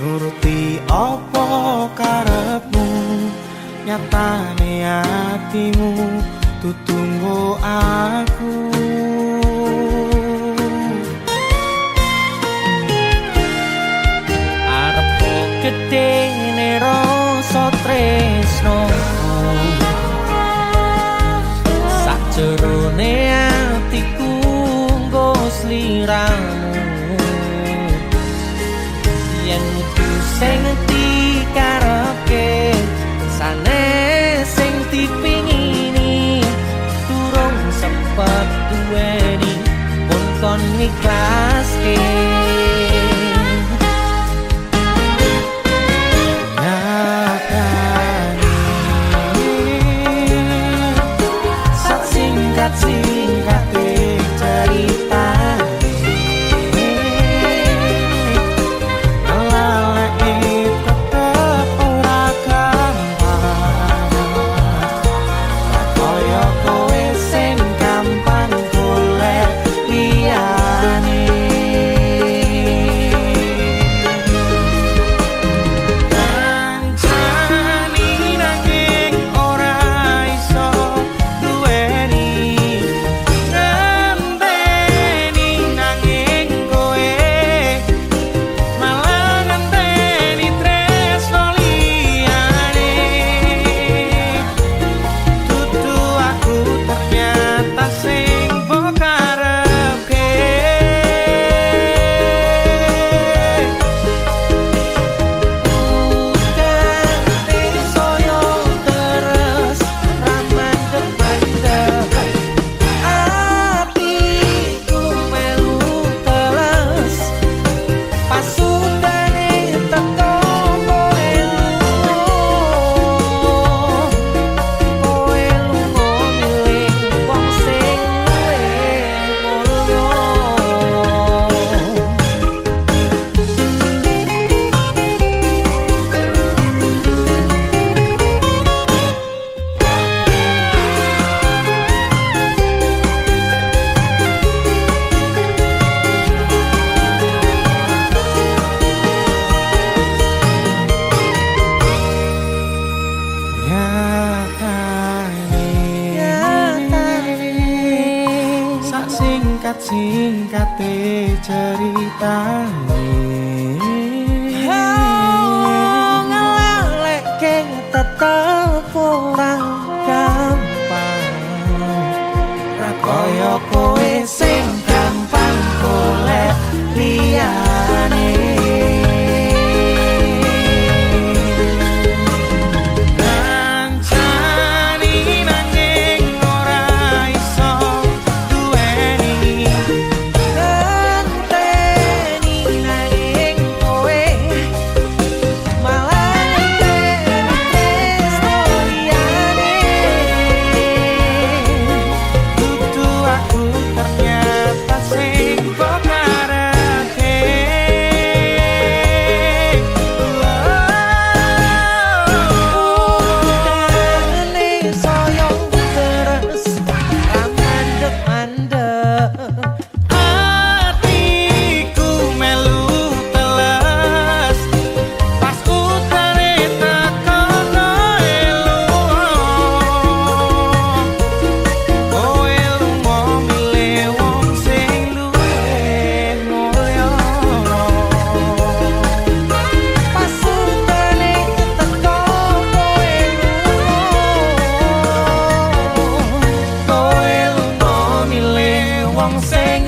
Nuruti apa karepmu, nyatane atimu tutunggu aku. Arep gedene rasa tresno, sakjerone atiku nggo sliramu. Yen mutu sing dikarepke sanes sing dipingini, durung sempet duweni pun kon ngiklaske. Nyatane sak singkat-singkate ceritane, laleke tetep ora gampang. Ra kaya kowe sing gampang golek liyane. Kancani nanging ora iso duweni, ngenteni nanging kowe malah ngenteni tresno liyane. Dudu aku ternyata sing mbok karepke. Utane saya deres ra mandek-mandek, atiku melu teles pasutane teko kowe lunga. Kowe lunga milih wong sing luwih mulya. Nyatane sak singkat-singkate ceritane, Oh, ngelalekke tetep ora gampang. Ra kaya kowe sing gampang golek liyane. Kancani nanging ora iso duweni, Ngenteni nanging kowe malah ngenteni tresno liyane. Dudu aku ternyata sing mbok karepke. Utane saya deres ra mandek-mandek, Atiku melu teles pas utane teko kowe lunga. Kowe lunga milih wong sing luwih mulya. Pasutane teko kowe lunga. Kowe lunga milih wong sing